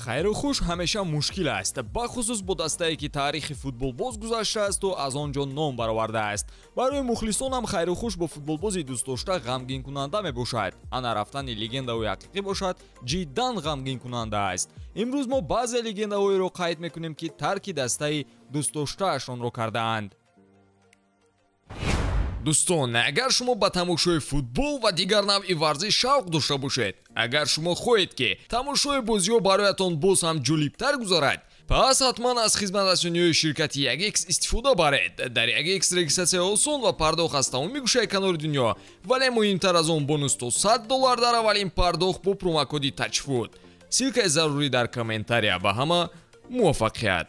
Хайру хуш ҳамеша мушкил аст, бахусус бо дастае ки таърихи футболбоз гузаштаасту аз он ҷо ном баровардааст. Барои мухлисонам хайру хуш бо футболбози дӯстдошта ғамгинкунанда мебошад. Ана рафтани легендаҳои ҳақиқӣ бошад, ҷиддан ғамгинкунанда аст. Имрӯз мо баъзе легендаҳоеро қайд мекунем, ки тарки дастаи дӯстдоштаашонро кардаанд. Дӯстон, агар шумо ба тамошои футбол ва дигар навъи варзиш шавқ дошта бошед, агар шумо хоҳед, ки тамошои бозиҳо бароятон боз ҳам ҷолибтар гузарад, пас ҳатман аз хизматрасониҳои ширкати 1x истифода баред. Дар 1x регистратсия осон ва пардохт аз тамоми гӯшаи канори дунё, вале муҳимтар аз он бонус то $100 дар аввалин пардохт бо промокоди TAJFOOT. Ссылкаи зарурӣ дар комментария. Ба ҳама муваффақият!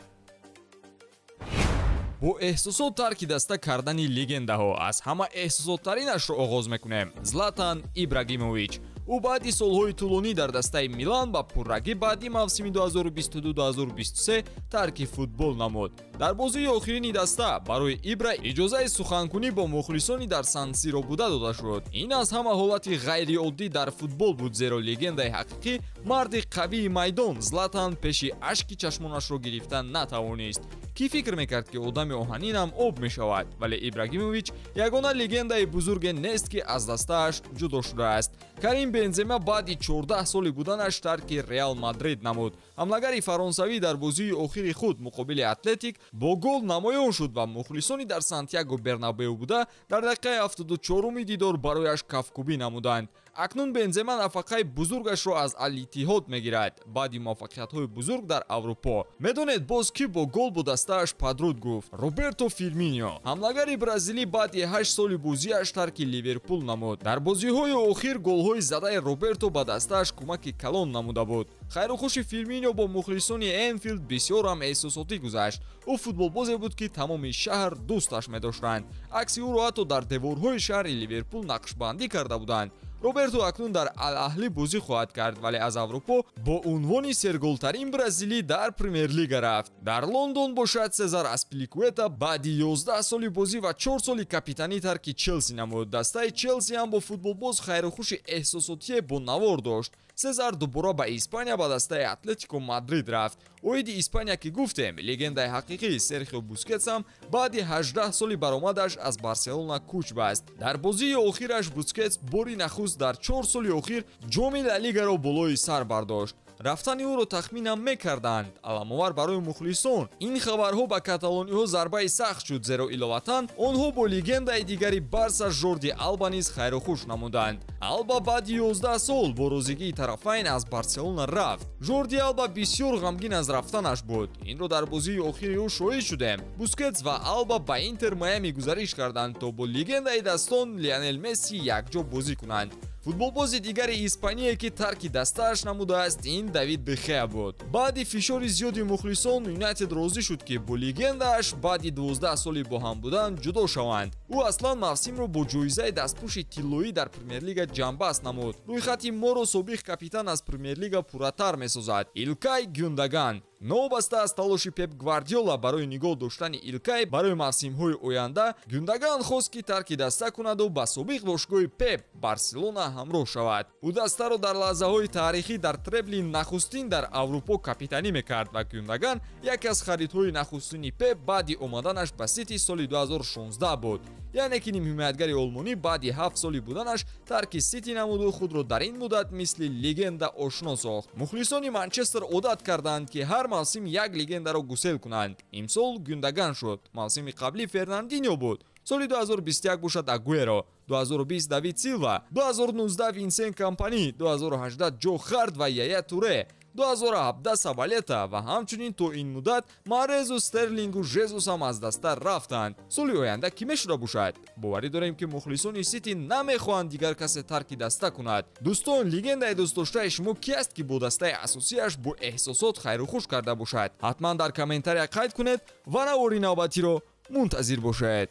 Бо эҳсосот тарки даста кардани легендаҳо аз ҳама эҳсосоттаринашро оғоз мекунем. Златан Ибрагимович. Ӯ баъди солҳои тӯлонӣ дар дастаи Милан ба пуррагӣ баъди мавсими 2022-2023 тарки футбол намуд. Дар бозии охирини даста барои Ибра иҷозаи суханкунӣ бо мухлисони дар Сан-Сиро буда дода шуд. Ин аз ҳама ҳолати ғайриоддӣ дар футбол буд, зеро легендаи ҳақиқӣ, марди қавии майдон Златан пеши ашки чашмонашро гирифта натавонист. Кӣ фикр мекард, ки одами оҳанинам об мешавад? Вале Ибрагимович ягона легендаи бузурге нест, ки аз дастааш ҷудо шудааст. Карим Бензема баъди 14 соли буданаш тарки Реал Мадрид намуд. Ҳамлагари фаронсавӣ дар бозии охири худ муқобили Атлетик бо гол намоён шуд ва мухлисони дар Сантьяго Бернабеу буда дар дақиқаи 74-уми дидор барояш кафкӯбӣ намуданд. Акнун Бензема нафақаи бузургашро аз Ал-Иттиҳод мегирад баъди муваффақиятҳои бузург дар Аврупо. Медонед, боз кӣ бо гол бо дастааш падруд гуфт? Роберто Фирминио. Ҳамлагари бразилӣ баъди 8 соли бозиаш тарки Ливерпул намуд. Дар бозиҳои охир голҳои задаи Роберто ба дастааш кӯмаки калон намуда буд. Хайрухуши Фирминио бо мухлисони Энфилд бисёр ҳам эҳсосотӣ гузашт. Ӯ футболбозе буд, ки тамоми шаҳр дӯсташ медоштанд. Акси ӯро ҳатто дар деворҳои шаҳри Ливерпул нақшбандӣ карда буданд. Роберто акнун дар Ал-Аҳлӣ бозӣ хоҳад кард, вале аз Аврупо бо унвони серголтарин бразилӣ дар Премер-лига рафт. Дар Лондон бошад, Сезар Аспиликуэта баъди 11 соли бозӣ ва 4 соли капитанӣ тарки Челси намуд. Дастаи Челси ҳам бо футболбоз хайрухуши эҳсосотие бо навор дошт. Сезар дубора ба Испания ба дастаи Атлетико Мадрид рафт. Оиди Испания ки гуфтем, легендаи ҳақиқӣ Серхио Бускетс ҳам баъди 18 соли баромадаш аз Барселона кӯч баст. Дар бозии охираш Бускетс бори нахуст дар 4 соли охир ҷоми Ла Лигаро болои сар бардошт. Рафтани ӯро тахминам мекарданд. Аламовар барои мухлисон ин хабарҳо ба каталониҳо зарбаи сахт шуд, зеро иловатан онҳо бо легендаи дигари Барса Жорди Алба низ хайрухуш намуданд. Алба баъди 11 сол бо розигии тарафайн аз Барселона рафт. Жорди Алба бисёр ғамгин аз рафтанаш буд. Инро дар бозии охири ӯ шоҳид шудем. Бускетс ва Алба ба Интер Майами гузариш карданд, то бо легендаи дастон Лионел Месси якҷо бозӣ кунанд. Футболбози дигари Испания, ки тарки дастааш намудааст, ин Давид де Хеа буд. Баъди фишори зиёди мухлисон Юнайтед розӣ шуд, ки бо легендааш баъди 12 соли бо ҳам будан ҷудо шаванд. Ӯ аслан мавсимро бо ҷоизаи дастпӯши тиллоӣ дар Премер-лига ҷамъбаст намуд. Рӯйхати моро собиқ капитан аз Премер-лига пурратар месозад. Илкай Гюндаган. Новобаста аз талоши Пеп Гвардиола барои нигоҳ доштани Илкай барои мавсимҳои оянда, Гюндаган хост, ки тарки даста кунаду ба собиқ бошгоҳи Пеп Барселона ҳамроҳ шавад. Ӯ дастаро дар лаҳзаҳои таърихӣ дар требли нахустин дар Аврупо капитанӣ мекард ва Гюндаган яке аз харидҳои нахустини Пеп баъди омаданаш ба Сити соли 2016 буд. Яъне ки нимҳимоятгари олмонӣ баъди 7 соли буданаш тарки Сити намуду худро дар ин муддат мисли легенда ошно сохт. Мухлисони Манчестер одат карданд, ки ҳар мавсим як легендаро гусел кунанд. Имсол Гюндаган шуд. Мавсими қаблӣ Фернандиньо буд. Соли 2021 бошад Агуэро, 2020 Давид Силва, 2019 Винсент Компани, 2018 Ҷо Харт ва Яя Туре, 2017 Сабалета ва ҳамчунин то ин муддат Марезу, Стерлингу Жезус ҳам аз даста рафтанд. Соли оянда кӣ мешуда бошад? Боварӣ дорем, ки мухлисони Сити намехоҳанд дигар касе тарки даста кунад. Дӯстон, легендаи дӯстдоштаи шумо ки аст, ки бо дастаи асосиаш бо эҳсосот хайрухуш карда бошад? Ҳатман дар комментария қайд кунед ва навори навбатиро мунтазир бошед.